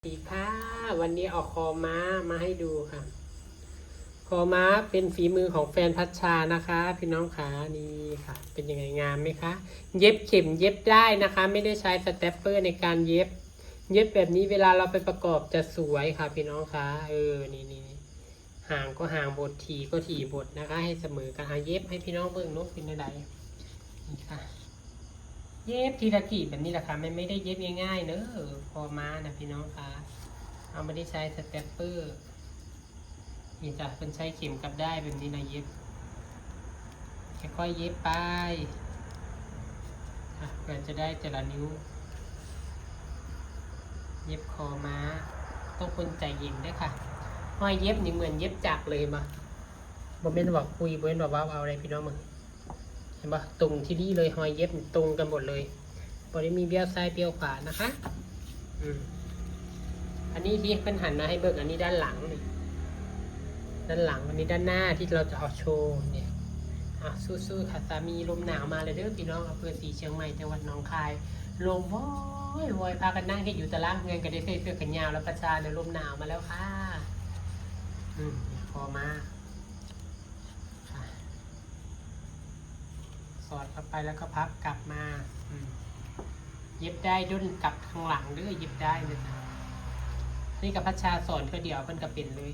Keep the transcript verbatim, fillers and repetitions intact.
ดีค่ะ วันนี้เอาคอม้ามาให้ดูค่ะ คอม้าเป็นฝีมือของแฟนพัชชานะคะ พี่น้องคะ นี่ค่ะ เป็นยังไง งามไหมคะ เย็บเข็มเย็บได้นะคะ ไม่ได้ใช้สแตปเปอร์ในการเย็บ เย็บแบบนี้เวลาเราไปประกอบจะสวยค่ะ พี่น้องคะ เออ นี่นี่นี่หางก็หางบด ถี่ก็ถี่บดนะคะ ให้เสมอกัน เอาเย็บให้พี่น้องเบิ่งเนาะ เป็นอะไร นี่ค่ะ เย็บทีละกีบแบบนี้แหละค่ะ มันไม่ได้เย็บง่ายๆเนอะ คอม้านะพี่น้องคะ เอาไม่ได้ใช้สแตปเปอร์ นี่จ้ะ เป็นใช้เข็มกับด้ายแบบนี้นะ เย็บ ค่อยๆเย็บไป อ่ะ เพื่อจะได้แต่ละนิ้ว เย็บคอม้า ต้องคนใจเย็นด้วยค่ะ ห้อยเย็บนี่เหมือนเย็บจักรเลยเห็นปะ บ่แม่นว่าคุย บ่แม่นว่าเว้าเอาเลยพี่น้องมึง เห็นปะ ตรงที่ดีเลย ห้อยเย็บนี่ตรงกันหมดเลย บ่ได้มีเบี้ยวซ้ายเบี้ยวขวานะคะ อืม อันนี้ที่เพิ่นหันมาให้เบิ่ง อันนี้ด้านหลังนี่ ด้านหลัง อันนี้ด้านหน้าที่เราจะเอาโชว์เนี่ย อ่ะ สู้ๆค่ะ สามี ลมหนาวมาเลยเด้อพี่น้อง อำเภอศรีเชียงใหม่ จังหวัดหนองคาย ลมวอยๆ พากันนั่งเฮ็ดอยู่ตารางเฮือน ก็ได้ใส่เสื้อแขนยาวแล้ว ประชาเนี่ย ลมหนาวมาแล้วค่ะ อืม คอม้า ค่ะ สอดเข้าไปแล้วก็พับกลับมา อืม เย็บได้ด้นกลับข้างหลังเด้อ เย็บได้เลยค่ะ นี่กับพัชชาสอนก็เดี๋ยวเพิ่นก็เป็นเลย